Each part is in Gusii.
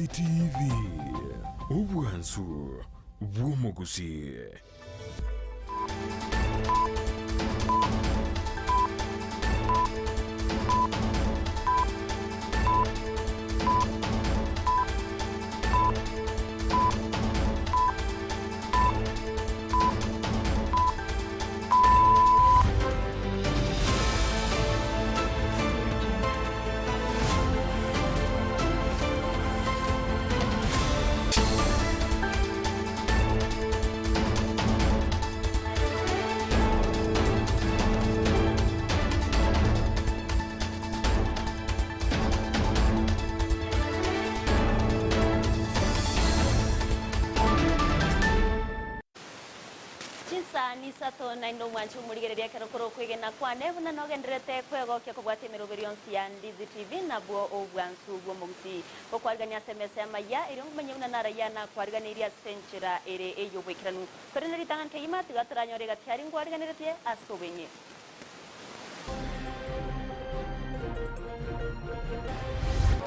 Ndizi TV, obwansu bw'omogusii. Chinsa nisato naende omwanche omorigereria ekero kore okwegena kwane buna nogendererete kwegokia kobwatia emeroberio yonsi ya Ndizi TV nabwo obwansu bw'omogusii. Gokwarigania ase emesa y'amayia erio ngomanye buna narayia nakwariganeirie ase enchera ere ey'oboikeranu. Korende ritang'ani kegima tiga toranyore egati aria nkwariganeretie ase obweng'e.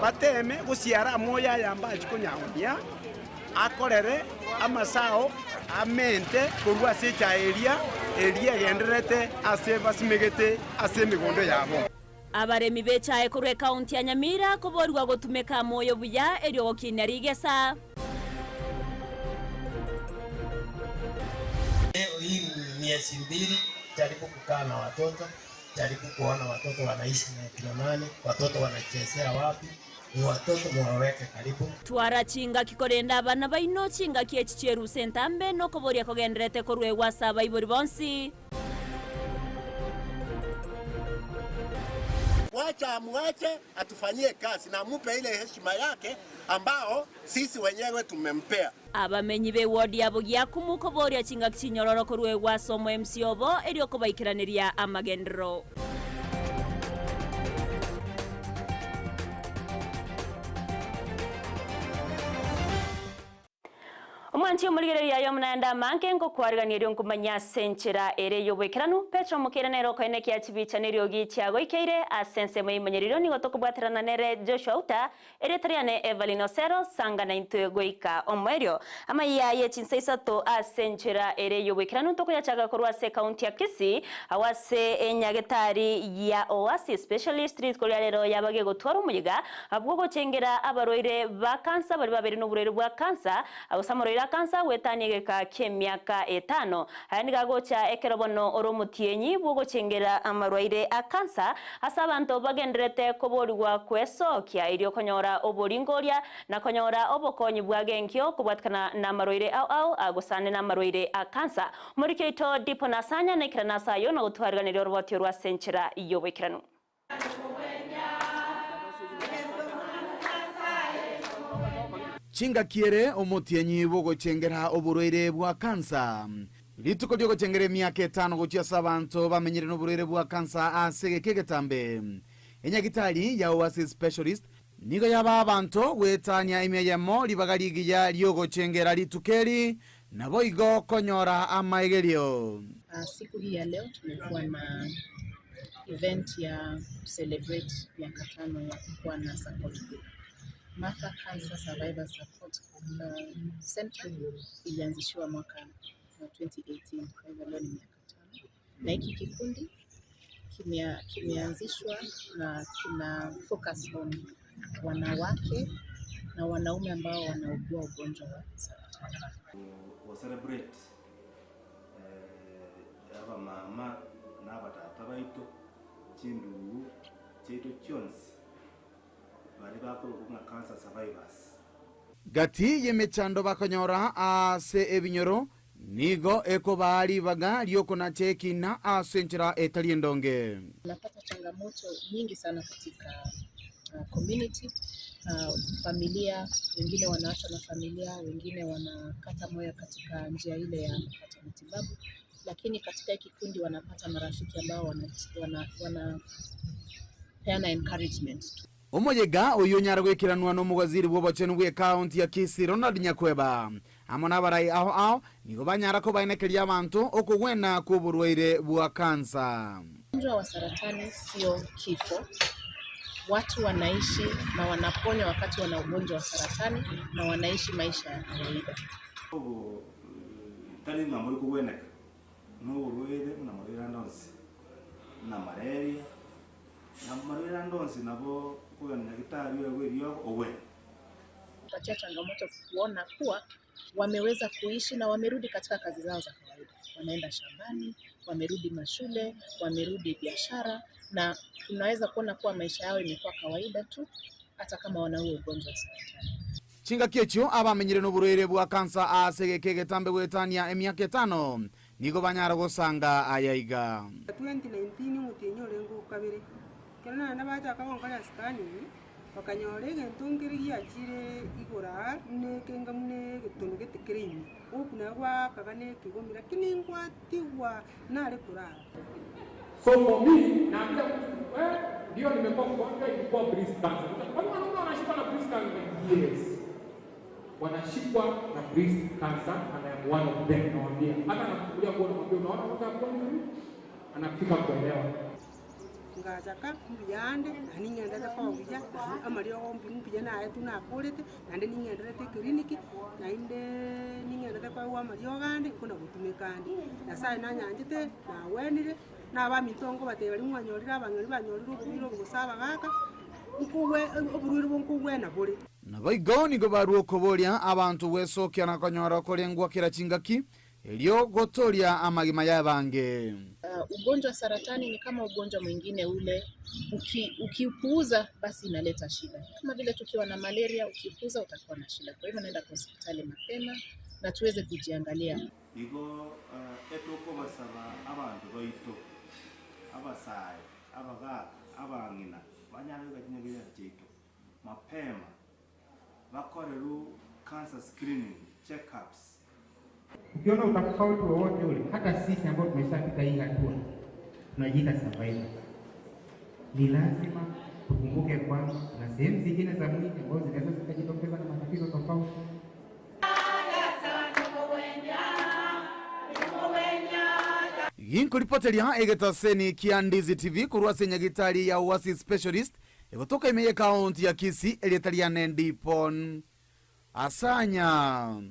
Bateeme gosiara amoyo aya mbache konyaonia, akorere amasao amente korwa ase echae eria, eria egendererete ase basimegete ase emegondo yabo. Abaremi b'echae korwa ekaunti ya Nyamira koborigwa gotumeka amoyo buya erio gokinia rigesa. Leo hii miezi mbili, jaribu kukaa na watoto, jaribu kuona watoto wanaishi na kina nani, watoto wanachezea wapi, ni watoto muwaweke karibu. Twara chingaki korende abana baino chingaki echi chi'erusa entambe nokoboria kogendererete koruegwa ase abaibori bonsi. Wacha amwache atufanyie kazi na amupe ile heshima yake ambao sisi wenyewe tumempea. Abamenyi b'ewodi ya Bogiakumu koboria chingaki chinyororo koruegwa ase omo-MC obo erio kobaikeraneria amagenderero. Omwanchi omorigereria aye omonande amange ngokwarigania erio nkomanye ase enchera ere y'oboikeranu. Petero omokeire nere okoenekia chibicha neriogi chiagoikeire ase ensemo y'imanyerero nigo tokobwaterana nere Joshua Uta, Erieta riane Evelyn Osero, sanga naintwe goika omoerio. Amaiya ye chinsa isato ase enchera ere y'oboikeranu ntokoyachaka korwa ase ekaunti ya Kisii, agwo ase enyagetari ya Oasis Specialist rituko ria rero yaba gegotwara omoyega bw'ogochengera abarwaire ba kansa baria babeire noborwaire bwa kansa gose amarwaire a kansa goetania egeka ki'emiaka etano. Aya nigo agocha ekero bono ore omotienyi bw'ogochengera amarwaire a kansa ase abanto bagendererete koborigwa kwesokia erio konyora oboringoria na konyora obokonyi bwa genkio kobwatikana namarwaire ao ao agosane namarwaire a kansa. Omoriki oito Dipo Nasanya naikerane ase ayio na gotwariganeria oroboti orwo ase enchera y'oboikeranu. Chingaki ere omotienyi bw'ogochengera oborwaire bwa kansa. Rituko ri'ogochengera emiaka etano gochia ase abanto bamenyire noborwaire bwa kansa ase egeka egetambe. Enyagitari ya Oasis Specialist nigo yabaa abanto goetania emia eyemo ribaga rigiya ri'ogochengera rituko eri naboigo konyora amaegerio. Siku hii ya leo tumekuwa na event ya kucelebrate miaka tano ya kukuwa na support group. Martha Cancer Survivor Support Center ilianzishiwa mwaka wa 2018 kwa hivyo leo ni miaka tano, na hiki kikundi kimeanzishwa na kina focus on wanawake na wanaume ambao wanaugua ugonjwa wa saratani. Go celebrate abamama na abatata baito, chindugu chiaito chionsi baria bakorokwa ng'a cancer survivors. Gati y'emechando bakonyora ase ebinyoro nigo ekobaa ribaga ri'okonacha ekina ase enchera etari endonge. Napata changamoto nyingi sana katika community, familia, wengine wanaachwa na familia, wengine wanakata moyo katika njia ile ya kupata matibabu, lakini katika hiki kikundi wanapata marafiki ambao wanapeana encouragement. Omoyega oyio onyare goikeranwa nomowaziri bw'obochenu bw'ekaunti ya Kisii Ronald Nyakweba amo nabarai ao ao nigo banyara kobaenekeria abanto okogwena kw'oborwaire bwa kansa. Ugonjwa wa saratani sio kifo. Watu wanaishi na wanaponywa wakati wana ugonjwa wa saratani na wanaishi maisha ya kawaida. Obo tari ng'a more kogweneka noborwaire buna amarwaire ande onsi, buna malaria, na amarwaire ande onsi nabo okogenda nyagetari oegwe eriogo ogwene. Patia changamoto kuona kuwa wameweza kuishi na wamerudi katika kazi zao za kawaida. Wanaenda shambani, wamerudi mashule, wamerudi biashara na tunaweza kuona kuwa maisha yao imekuwa kawaida tu hata kama wana huo ugonjwa wa saratani. Chingaki echio abamenyire noborwaire bwa kansa ase egeka egetambe goetania emiaka etano nigo banyara gosanga aya iga. 2019 omotienyi orenge okabere, ekero naende bachaka gonkora scanning, bakanyora egento nkere giachire igoro aa buna ekenga buna egetonu gete kere ime, okwo nabo gwakaga na ekegomi lakini ngwatigwa nare korara. So for me, naambia mtu eh, ndio nimekuwa mgonjwa, ilikuwa breast cancer. Kwani wanaume wanashikwa na breast cancer? Yes, wanashikwa na breast cancer and I am one of them. Nawaambia hata nakuchukulia kuona, namwambia unaona mtu mgonjwa huyu anafika kuelewa Ngachaka mbuya ande, naende ning'enderete koba buya, naende amariogo mbi mbuya naetwe nakorete, naende ning'enderete eclinic, naende ning'enderete koegwa amariogo ande, nkona gotumeka ande. Nyasaye nanyanchete, nawenire, na abaminto nkobatebia baria mwanyorire abang'ina banyorire oborwaire obo gose abagaka, nkogwe oborwaire obo nkogwena bore. Naboigo nigo barua okoboria abanto gwesokia na konyora okorengwa kera chingaki, erio gotoria amagima y'abange. Ugonjwa wa saratani ni kama ugonjwa mwingine ule, ukiupuuza basi inaleta shida. Kama vile tukiwa na malaria, ukipuuza utakuwa na shida. Kwa hivyo naenda kwa hospitali mapema na tuweze kujiangalia. Igo etokobasaba abanto baito, abasae, abagaka, abang'ina, banyare goika chinyagitari chiaito mapema, bakorerwe cancer screening, check-ups. Ukiona utofauti wowote ule, hata sisi ambao tumeshafika hii hatua tunajiita survivors, ni lazima tukumbuke kwamba kuna sehemu zingine za mwili ambazo zinaweza zikajitokeza na matatizo tofauti. Ginkoripoteria egetaseni kia Ndizi TV korwa ase nyagitari ya Oasis Specialist egotoka ime y'ekaunti ya Kisii erieta riane Dipon Asanya.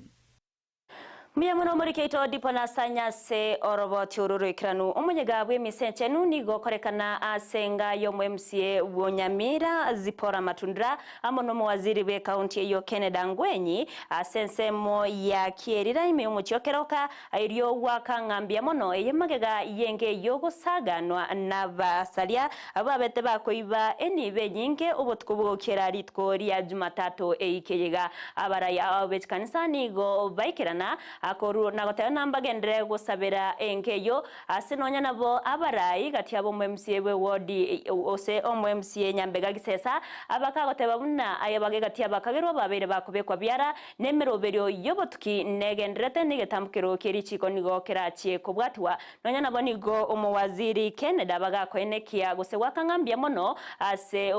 Mbuya mono omoriki oito Dipon Asanya ase oroboti oro roikeranu. Omonyega bw'emisa enchenu nigo okorekana ase enga y'omo MCA bw'Onyamira Zipporah Matundura amo n'omowaziri bw'ekaunti eyio Kennedy Angwenyi ase ensemo ya Kierira ime y'omochie o Keroka erio goaka ng'a mbuya mono eye magega y'enga eyio gosaganwa n'abasaria abwo babete bakoiba enibo enyinge obotuko bogokiera rituko ria Jumatatu eike iga. Abarai ao be chikanisa nigo baikerana akorwa na goteba nambagenderere gosabera enka eyio ase nonya nabo abarai gati abo omo MCA bwe ward gose omo MCA Nyambega Gisesa abakagoteba buna aye bage gati abakagerwa babeire bakobekwa biara nemeroberio yobotuki negendererete negetambukero kie richiko nigo kerachie kobwatiwa Nonya nabo nigo omowaziri Kennedy abagakoenekia gose gwaka ng'a mbuya mono ase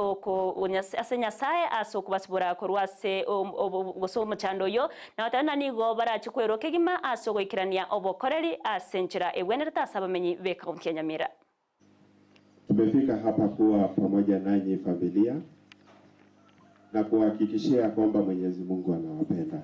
ase Nyasae ase okobasibora korwa ase gose omochando oyio, na goteba ng'a nigo barachie kwerwa kegima ase ogoikerania obokoreri ase enchera egwenerete ase abamenyi b'ekaunti ya Nyamira. Tumefika hapa kuwa pamoja nanyi familia na kuhakikishia kwamba Mwenyezi Mungu anawapenda.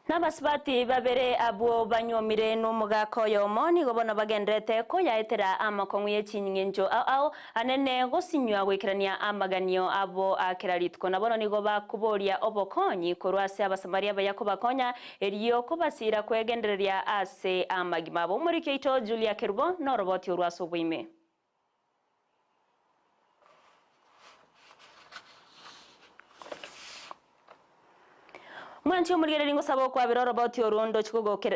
Nabasubati babere abwo banyuomire nomogaka oyomo nigo bono bagenderete koyaetera amakong'u ye chinying'encho ao ao anene gosinywa goikerania amaganio abo a kera rituko. Na bono nigo bakoboria obokonyi korwa ase Abasamaria abaya kobakonya erio kobasira kwegendereria ase amagima abo. Omoriki oito Julia Kerubo noroboti orwo ase oboime. Mwanchi omorigereria ngosaba okwabera oroboti orwo ndochi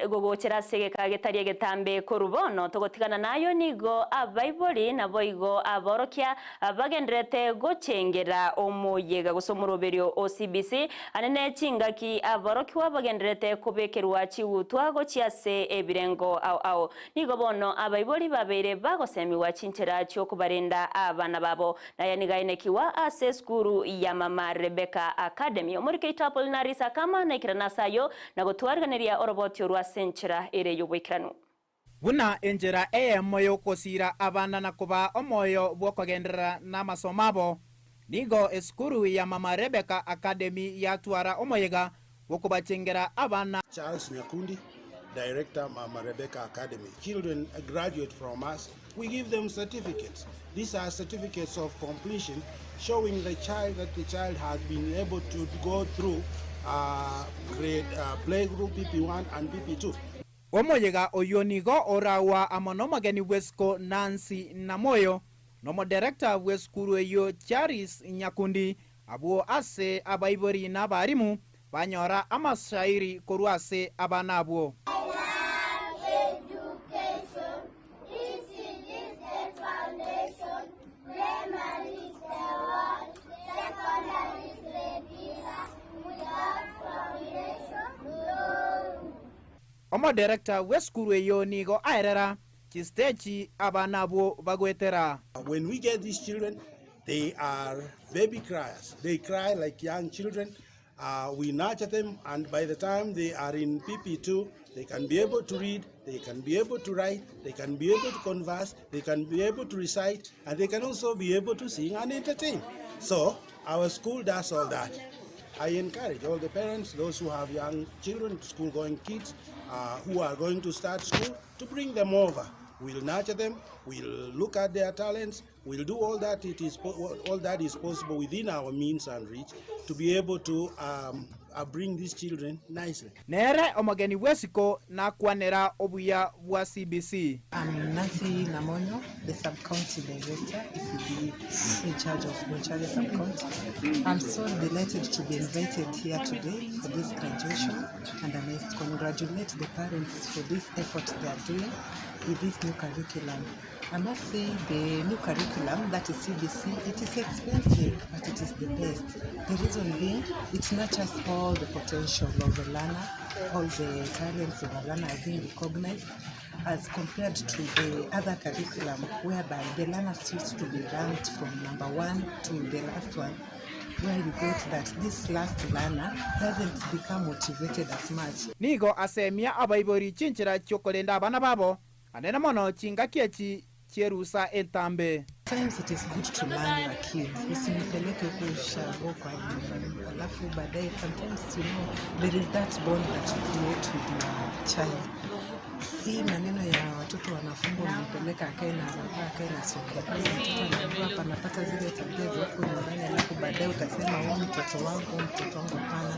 gogochera ase egeka getari egetambe korwa bono togotigana nayo nigo abaibori naboigo aborokia bagendererete gochengera omoyega gose omoroberio o CBC ane ne chingaki aborokigwa bagendererete kobekerwa chigutwa gochia ase ebirengo ao ao. Nigo bono abaibori babeire bagosemigwa chinchera chiokobarenda abana babo. Naye nigo aenekigwa ase esukuru ya Mama Rebecca Academy. Omorike oito Apollinaris Akama naikerana ase ayio na gotwariganeria oroboti orwo ase enchera ere y'oboikeranu. Buna enchera eyemo y'ogosiira abana na kobaa omoyo bw'okogenderera namasomo abo, nigo esukuru ya Mama Rebecca Academy yatwara omoyega bw'okobachengera abana. Charles Nyakundi, Director, Mama Rebecca Academy. Children graduate from us, we give them certificates. These are certificates of completion showing the child that the child has been able to go through uh, grade uh, playgroup PP1 and PP2. Omoyega oyio nigo oragwa amo nomogeni bw'esiko Nancy Namoyo, na omoderekta bw'esukuru eyio Charis Nyakundi, abwo ase abaibori na abarimu banyora amashairi korwa ase abana abwo. Omoderekta bw'esukuru eyio nigo aerera chisteji abana abwo bagoetera. When we get these children, they are baby criers. They cry like young children. Uh, we nurture them, and by the time they are in PP2, they can be able to read, they can be able to write, they can be able to converse, they can be able to recite, and they can also be able to sing and entertain. So, our school does all that. I encourage all the parents, those who have young children, school going kids, uh, who are going to start school, to bring them over. We'll nurture them, we'll look at their talents, we'll do all that it is all that is possible within our means and reach to be able to um, uh, bring these children nicely. Nere omogeni bw'esiko nakwanera obuya bwa CBC. I'm Nancy Namonyo, the Sub-County Director, ECD, in charge of Bonchari Sub-County. I'm so delighted to be invited here today for this graduation, and I must congratulate the parents for this effort they are doing with this new curriculum. I must say the new curriculum, that is CBC, it is expensive, but it is the best. The reason being, it nurtures all the potential of the learner, all the talents of a learner are being recognized as compared to the other curriculum whereby the learners used to be ranked from number one to the last one, where you got that this last learner doesn't become motivated as much. Nigo asemia abaibori chinchera chiokorenda abana babo, anene mono chingaki echi chierusa entambe. Sometimes it is good to learn your kid. Usimpeleke huko ushago kwa alafu baadaye sometimes you know there is that bond that you create with your child. Hii maneno ya watoto wanafungwa, unampeleka akae na baba akae na sokoni, mtoto anakuwa hapa anapata zile tabia za huko nyumbani, alafu baadaye utasema huyu mtoto wangu, huyu mtoto wangu. Hapana,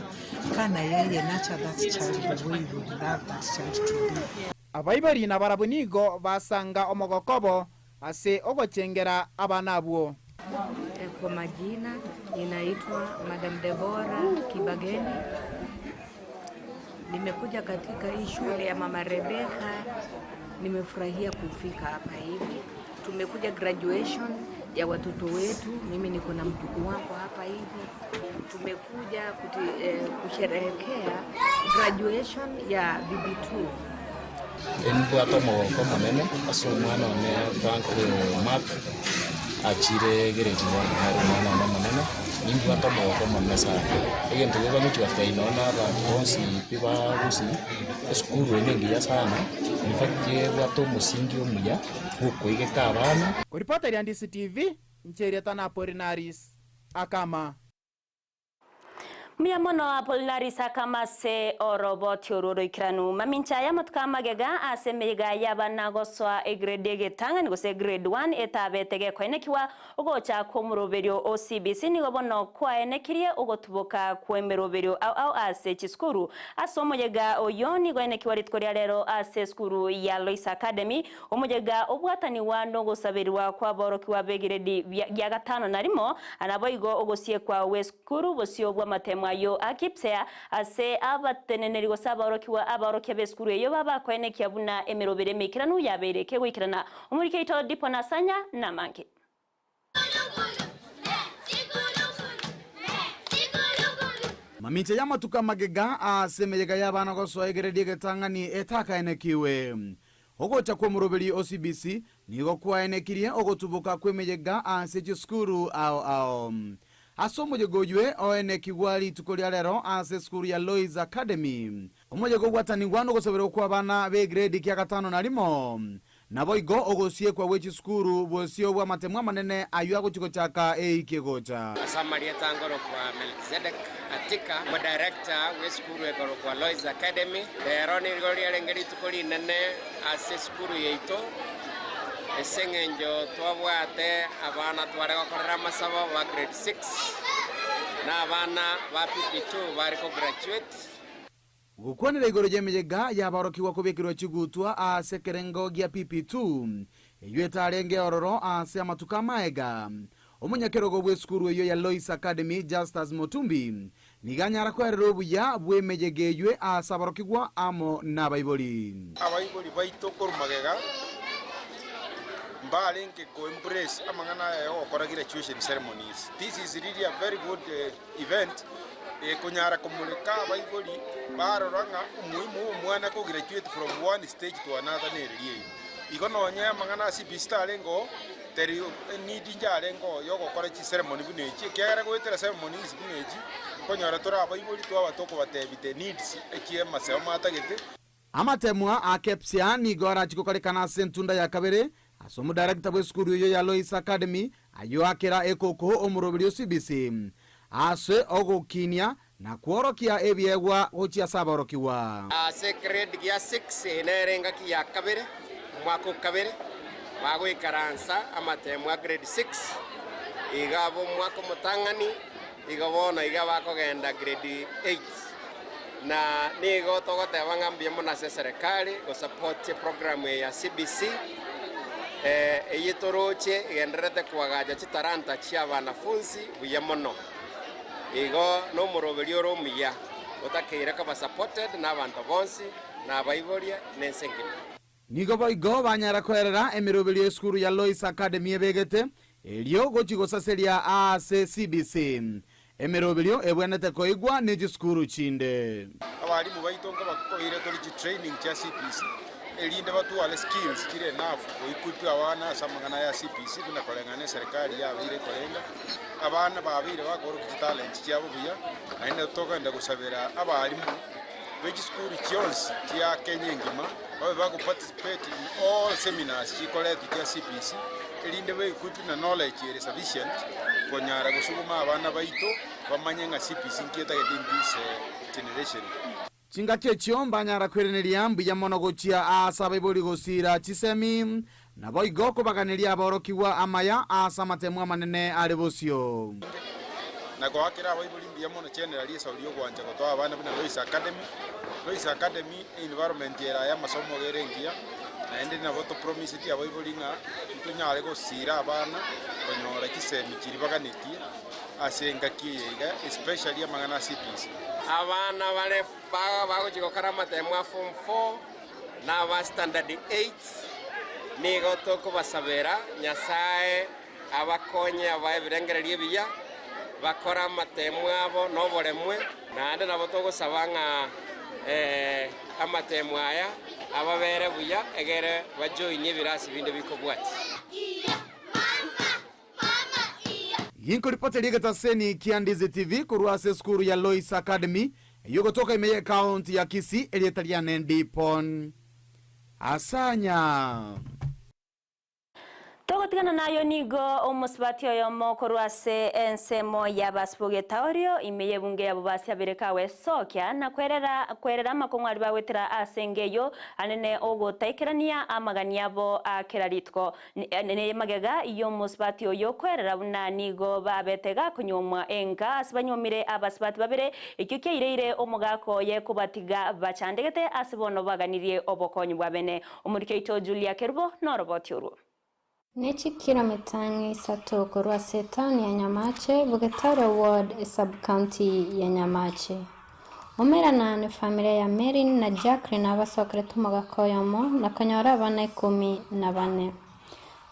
kaa na yeye, nurture that child the way you would love that child to be. Abaibori na barabwo nigo basanga omogokobo ase ogochengera abana abwo. Kwa majina ninaitwa Madam Deborah Kibageni. Nimekuja katika hii shule ya Mama Rebecca, nimefurahia kufika hapa hivi. Tumekuja graduation ya watoto wetu, mimi niko na mjukuu wangu hapa hivi. Tumekuja kuti, eh, kusherehekea graduation ya BB2. Embwate omogoko omonene ase omwana one Frank Mark achire grade one nere omwana one omonene, nimbwate omogoko omonene sana. Egento gekonyochia gotebia nonye na abanto bonsi pi ba gusii, esukuru eye nengiya sana, in fact ebwate omosingi omuya bwa okoigeka abana. Koripoteria DCTV, inche erieta na Apolinaris Akama. Mbuya mono Apolinaris Akama ase oroboti orwo oroikeranu. Mamincha aya amatuko amagega ase emeyega y'abana gosoa egrade egetang'ani gose grade 1 etabete gekoenekiwa ogocha kw'omoroberio o CBC nigo bono kwaenekirie ogotuboka kw'emeroberio ao ao ase chisukuru. Ase omoyega oyo nigo aenekiwa rituko ria rero ase esukuru ya Lois Academy omoyega obwataniwa nogosaberwa kw'aborokigwa b'egiredi gia gatano na rimo naboigo ogosiekwa gw'esukuru bosio bw'amatemo. ayo a Kipsea ase abateneneri gose abaorokigwa abaorokia b'esukuru eyio babakoenekia buna emeroberi emeikeranu yabeire kegoikerana. Omoriki oito Dipon Asanya namange. Mamincha y'amatuko amagega ase emeyega y'abana gosoa egereria egetang'ani etakaenekiwe. Ogocha kw'omoroberi o CBC nigo kwaenekirie ogotuboka kw'emeyega ase chisukuru ao ao. Ase omoyega oywe oenekigwa rituko ria rero ase esukuru ya Lois Academy. Omoyega ogwatanigwa nogosaberwa kw'abana b'egredi kia gatano na rimo. Naboigo ogosiekwa gwe chisukuru bosio bw'amatemo amanene ayio agochia gochaka eiki egocha. Ase amarieta ngorokwa Melkizedek Atika, omodirector bw'esukuru ekorokwa Lois Academy. Rero nigo riarenge rituko rinene ase esukuru yaito, ase eng'encho twabwate abana tware gokorera amasabo ba grade 6 na abana ba PP2 bare kograduate. Gokwanera igoro y'emeyega y'aborokigwa kobekerwa chigutwa ase ekerengo gia PP2, eyio etarenge ororo ase amatuko amaega. Omonyakerogo bw'esukuru eyio ya Lois Academy, Justus Motumbi, nigo anyara kwerera obuya bw'emeyega eyio ase aborokigwa amo nabaibori. Abaibori baito korwa magega mbarenge ko embrace amang'ana aya yogokora graduation ceremonies. This is really a very good event ekonyara komoreka abaibori barora ng'a omoimo bwa omwana ko graduate from one stage to another nereri eye. Igo nonye amang'ana a CBC tarenge oo, teri need njarenge oo yogokora chiceremony buna echi, ekiagera goetera ceremonies buna echi, nkonyora tore abaibori twaba tokobatebia the needs echia amasemo atagete. Amatemwa a Kepsea nigo arachie gokorekana ase entunda ya kabere ase omodarekta bw'esukuru eyio ya Lois Academy ayio akera ekoko omoroberi o CBC ase ogokinia na kworokia ebiegwa gochia ase aborokigwa. Ase egrade gia 6 eye nere engaki ya kabere omwaka o kabere bagoikaransa amatemo a grade 6 iga abe omwaka omotang'ani igo bono iga bakogenda grade 8 Na nigo togoteba ng'a mbuya mono ase eserekari gosupport eprogram eye ya CBC, eyio toroche egendererete koagacha chitalanta chia abanafunsi buya mono. Igo nomoroberio ore omuya otakeire koba supported na abanto bonsi, na abaiboria, na ense engima. Nigo boigo banyara koerera emeroberio y'esukuru ya Lois Academy ebegete, erio gochia gosaseria aase CBC. Emeroberio ebwenerete koigwa ne chisukuru chinde. Abalimu baito nkobakoire tore chitraining chia CBC erinde batware skills chire enough goequip abana ase amang'ana aya CBC buna koreng'ana na eserekari yabeire ekorenga. Abana babeire bakorokia chitalents chiabo buya naende togenda gosabera abalimu be chisukuru chionsi chia Kenya engima babe bago participate in all seminars chikoretwa chia CBC erinde be equip na knowledge ere sufficient konyara gosuguma abana baito bamanye ng'a CBC nki etagete in this generation. Chingaki echio mbanyara kwereneria mbuya mono gochia aase abaibori gosiira chisemi, naboigo kobaganeria aborokigwa amaya aase amatemu amanene are bosio. Na goakera abaibori mbuya mono generally esauri y'ogwancha gotoa abana buna Lois Academy. Lois Academy environment ere aya amasomo iga ere engiya, naende nabo topromiseti abaibori ng'a ntonyare gosiira abana konyora chisemi chiria baganetie ase engaki eye iga especially amang'ana a CBC. Abana bare bagochia gokora amatemo a form 4 na aba standard 8 nigo tokobasabera Nyasae abakonye abae ebirengererio ebiya, bakore amatemo abo noboremwe, naende nabo togosaba ng'a amatemo aya ababere buya egere bajoinie ebirasi binde bikobwatia. Ginkoripoteria egetaseni kia Ndizi TV korwa ase esukuru ya Lois Academy eyio egotoka ime y'ekaonti ya Kisii erieta riane Dipon Asanya. Togotigana nayo nigo omosubati oyomo korwa ase ensemo y'Abasibogetaorio ime y'ebunge ya Bobasi abereke awesokia na kwerera kwerera amakong'u aria bagwetera ase enga eyio anene ogotaikerania amagani abo a kera rituko. Nemagega y'omosubati oyo kwerera buna nigo babete gakonyuomwa enka ase banyuomire abasubati babere, ekio kiaireire omogaka oye kobatiga bachandegete ase bono baganirie obokonyi bwa bene. Omoriki oito Julia Kerubo noroboti orwo. Nechi kilomita 3 korwa ase etaoni ya Nyamache, Bugetare Ward, esub-county ya Nyamache. Omerana ne familia ya Merin na Jacqueline abasokerete omogaka oyomo na konyora abana 14.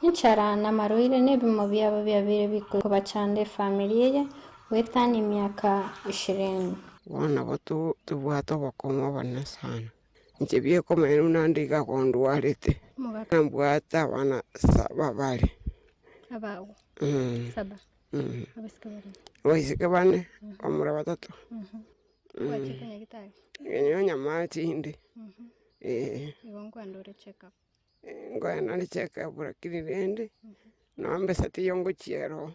Enchara na amarwaire na ebimo biabo biabeire bikobachanda efamiri eye goetania emiaka 20. Bono nabo tobwate obokong'u obonene sana. Inche biekomanya buna nde iga kondwarete, nambwate abana saba bare. Abago saba. Abaiseke bare. Abaiseke bane, abamura batato. Gwachete nyagetari? Nyonya amache inde. Eh. Igo nkwenda ore check up. Nkoenda ore check up lakini rende, nonya mbesa tiyo ngochia ero.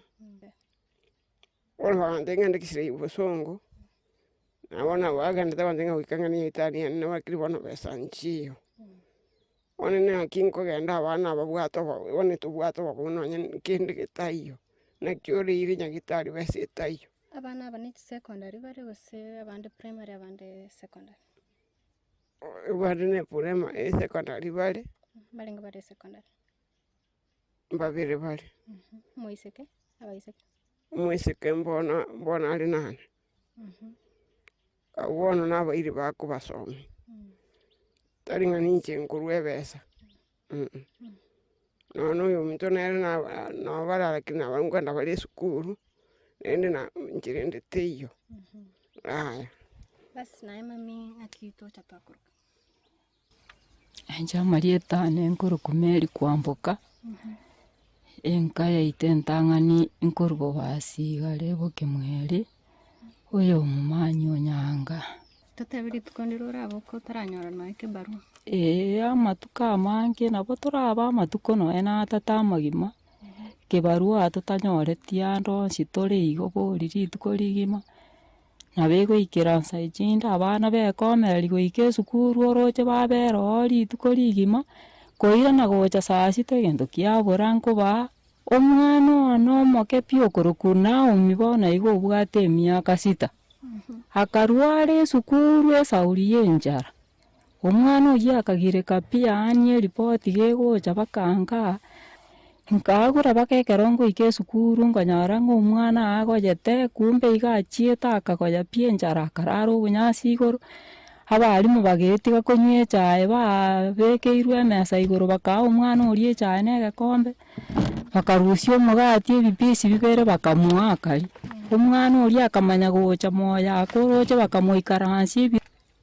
Bono bagantebia ng'ende Kisii Bosongo, nabo nabo bagendete bagantebia ng'a goika ng'ende nyagetari ene lakini bono besa nchiyo. Bono naki nkogenda abana ababwate obo bono tobwate obokong'u nonye kende getaiyo, naki oreire nyagetari besa etaiyo. Abana aba ne chisecondary bare gose abande primary abande secondary? Abande ne primary esecondary bare. Mbarenge bare secondary? Mbabere bare. Omoiseke, abaiseke? Omoiseke mbono mbono are nane. Abwo bono nabairi bakobasomia, tari ng'a ninche nkorwa ebesa Nonya na oyominto nere nabo bare lakini nabo nkoenda bare esukuru, naende na inche rende teiyo, yaya. Basi naye mami ng'aki tocha twakoroka? Inche amarieta ane nkorokwa Mary Kwamboka, enka yaito entang'ani nkorwa bobasi iga are bokemweri, oyo omomanyi o Nyaanga. Totebe rituko ndire oraboke otaranyora nonya ekebarua. Ee, amatuko amange nabo toraba amatuko nonya na atato amagima, kebarua totanyoreti ande onsi tore igo bori rituko rigima, nabo egoikera nsa echinde abana bekomereri goika esukuru oroche babera oo rituko rigima, koirana gocha saa sita egento kiabora nkobaa, omwana one omoke pi okorokwa Naomi bono iga obwate emiaka sita, akarwara esukuru esauri ya enchara, omwana oywo akagireka pi yaani eripoti gegocha mpaka nkaa, nkagura mpaka ekero ngoika esukuru nkonyora ng'a omwana agoyete kumbe iga achiete akagoya pi enchara akarara obonyansi igoro, abalimu bagetiga konywa echae baabekeirwe emesa igoro bakaa omwana oria echae na egekombe, bakarusia omogati ebipisi bibere bakamoa akaria. Omwana oria akamanya gocha moyo akoroche bakamoikaransia ebi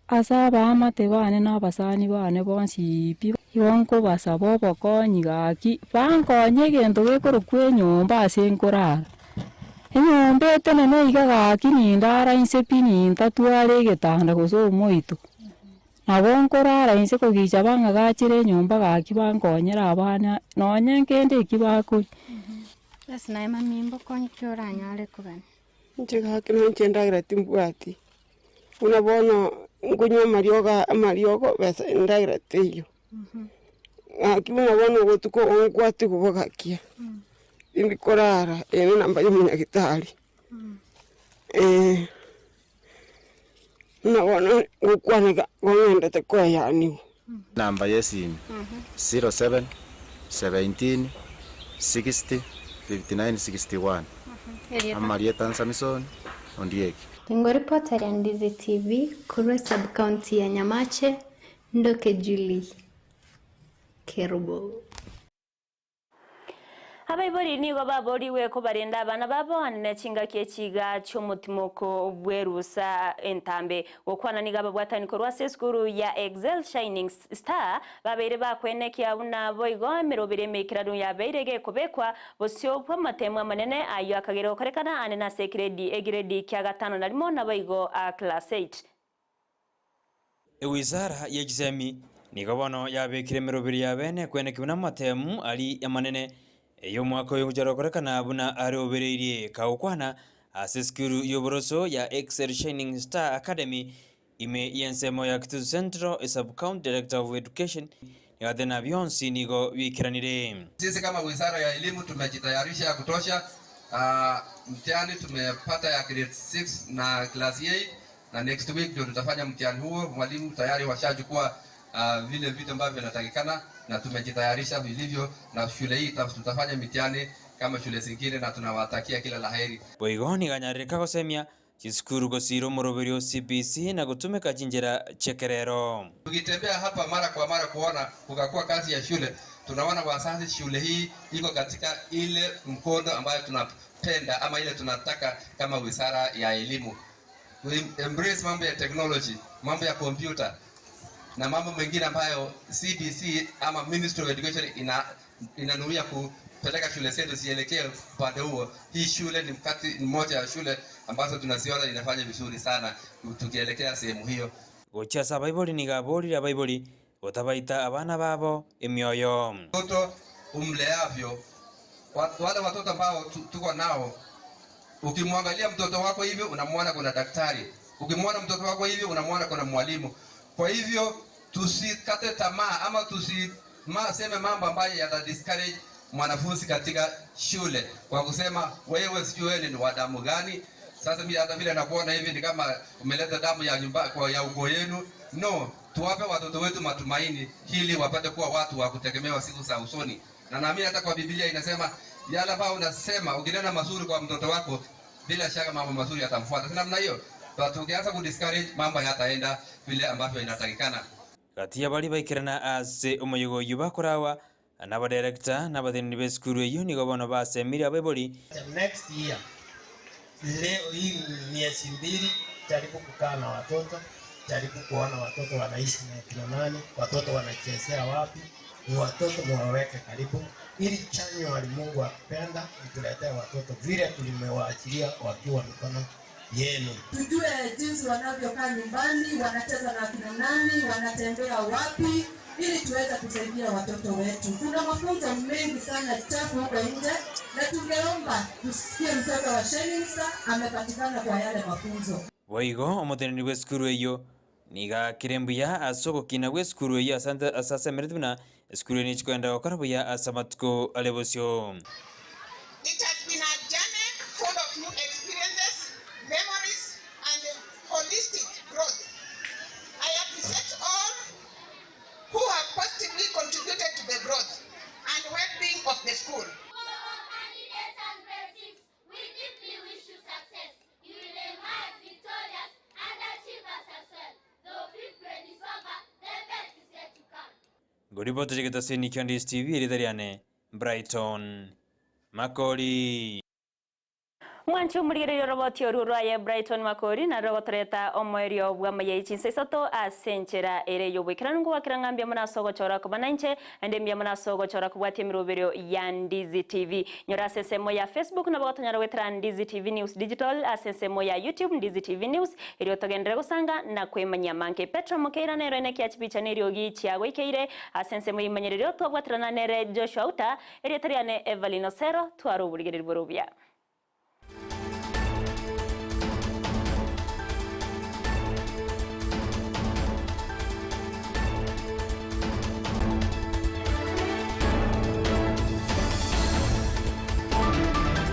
ase abaamate bane na abasani bane bonsi pi, igo nkobasaba obokonyi gaki, bankonye egento gekorokwa enyomba ase nkorara. Enyomba etenene iga gaki nindara inse pi nintatwara egetanda gose omoito. Nabo nkorara inse kogicha bang'agachere enyomba gaki bankonyere abana nonye nkende eki bakoria. Basi naye mami mbokonyi ki oranyare kogania? Inche gaki nonya endagera timbwati, buna bono nkonywa amariogo amariogo besa endagera teiyo. Gaki buna bono obotuko onkwate kobogakia, tindi korara, eye ne enamba ya omonyagitari. Buna bono ngokwana iga gong'endete koeyaniwa. Namba ya esimi, 07 17 60 59 61. Amarieta Samison Ondieki. Ngoripota ria Ndizi TV korwa esub-county ya Nyamache, Ndoke Julie Kerubo. Abaibori nigo baborigwe kobarenda abana babo ane chingaki echiga chi'omotimoko bw'erusa entambe. Gokwana nigo ababwatani korwa ase esukuru ya Excel Shining Star babeire bakwenekia buna boigo emeroberi emeikeranu yabeire gekobekwa bosio bw'amatemu amanene aywo akagera gokorekana ane nase ekiredi egiredi kia gatano na rimo naboigo a class 8. Ewizara ye chisemi nigo bono yabekire emeroberi ya bene kwenekigwa namatemu ari amanene ey'omwaka oyo ogochara gokorekana buna arobereirie kagokwana ase esukuru y'oboroso ya Excel Shining Star Academy ime y'ensemo ya Kitutu Central esub-county director of education nigatena bionsi nigo bikeranire. Sisi kama Wizara ya Elimu tumejitayarisha ya kutosha. Mtihani tumepata ya grade 6 na class 8 na next week ndio tutafanya mtihani huo. Mwalimu tayari washachukua vile vitu ambavyo vinatakikana. na tumejitayarisha vilivyo, na shule hii tutafanya mitihani kama shule zingine, na tunawatakia kila laheri. Boigo niganyarire gosemia chisukuru gosira omoroberi o CBC na gotumeka chinchera chekerero. Tukitembea hapa mara kwa mara kuona kukakua kazi ya shule, tunaona wazazi, shule hii iko katika ile mkondo ambayo tunapenda ama ile tunataka kama wizara ya elimu. We embrace mambo ya technology, mambo ya kompyuta na mambo mengine ambayo CBC ama Ministry of Education ina inanuia kupeleka shule zetu zielekee upande huo. Hii shule ni mkati ni moja ya shule ambazo tunaziona inafanya vizuri sana tukielekea sehemu hiyo. Gochia abaibori niga aborire abaibori gotabaita abana babo emioyo. Mtoto umleavyo, wale watoto ambao tuko nao, ukimwangalia mtoto wako hivi unamwona kuna daktari, ukimwona mtoto wako hivi unamwona kuna mwalimu. Kwa hivyo tusikate tamaa ama tusiseme mambo ambayo yata discourage mwanafunzi katika shule kwa kusema wewe sijui wewe ni wa damu gani. Sasa mimi hata vile nakuona hivi ni kama umeleta damu ya nyumba kwa ya ukoo yenu. No, tuwape watoto wetu matumaini ili wapate kuwa watu wa kutegemewa siku za usoni. Na naamini hata kwa Biblia inasema yale ambayo unasema ukinena mazuri kwa mtoto wako, bila shaka mambo mazuri yatamfuata. Si namna hiyo? But ukianza kudiscourage mambo hayataenda vile ambavyo inatakikana. Gati ya bari baikirana ase omoyego oyo bakorawa n'abadirector n'abathenini ba esukuru eyo nigo bono basemire abaibori. Next year, leo hii miezi mbili, jaribu kukaa na watoto, jaribu kuona watoto wanaishi na kina nani, watoto wanachezea wapi, ni watoto muwaweke karibu, ili Januari Mungu akipenda mtuletee watoto vile tulimewaachilia wakiwa mikono yenu. Tujue jinsi wanavyokaa nyumbani, wanacheza na akina nani, wanatembea wapi, ili tuweze kusaidia watoto wetu. Kuna mafunzo mengi sana chafu huko nje, na tungeomba tusikie mtoto wa Sheningstar amepatikana kwa yale mafunzo. Boigo omothenini bwa esukuru eyo niga akire mbuya ase ogokina bwa esukuru eyo ase asemerete buna esukuru eyo nichikwenda gokora buya ase amatuko are bosio. It has been a journey full of new experiences, memories, and holistic growth. I appreciate all who have positively contributed to the growth and well-being of the school. Ngoriboti chigetasini kia Ndisi TV eritha riane Brighton Makori. Mwanchi omurigereria oroboti oru rwaye Brighton Makori na rogotoreta omoerio bwa mayai chinsa isato ase enchera ere yobwekeranu ngowakera ng'ambia muna ase ogochora koba nainche ende mbuya muna ase ogochora kobwatia emeroberio ya Ndizi TV. Nyora ase ensemo ya Facebook nabo gotonyara gwetera Ndizi TV News Digital ase ensemo ya YouTube Ndizi TV News erio togenderere gosanga na kwemanyia manke. Petro Mokeira nero ene kia chipicha neriogi chiagoikeire ase ensemo yimanyererio twabwaterana nere Joshua Uta erio tariane Evelyn Osero twara oborigereria borobia.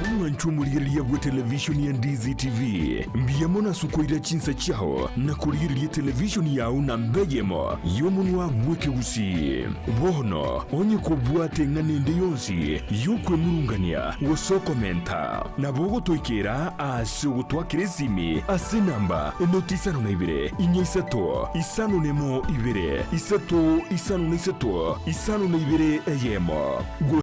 Omwancho omorigereria bwa televishoni ya Ndizi TV mbiamo nasukoira chinsa chiao na kurigereria televishoni yao na mbeyemo yomonwa bwekeusi bono onye kobwate ng'anende yonsi yokwemurungania gosokomenta nabo gotoikera ase ogotwakera esimi ase namba enoti isano na ibere inya isato isano nemo ibere isato isano na isato isano na ibere eyemo.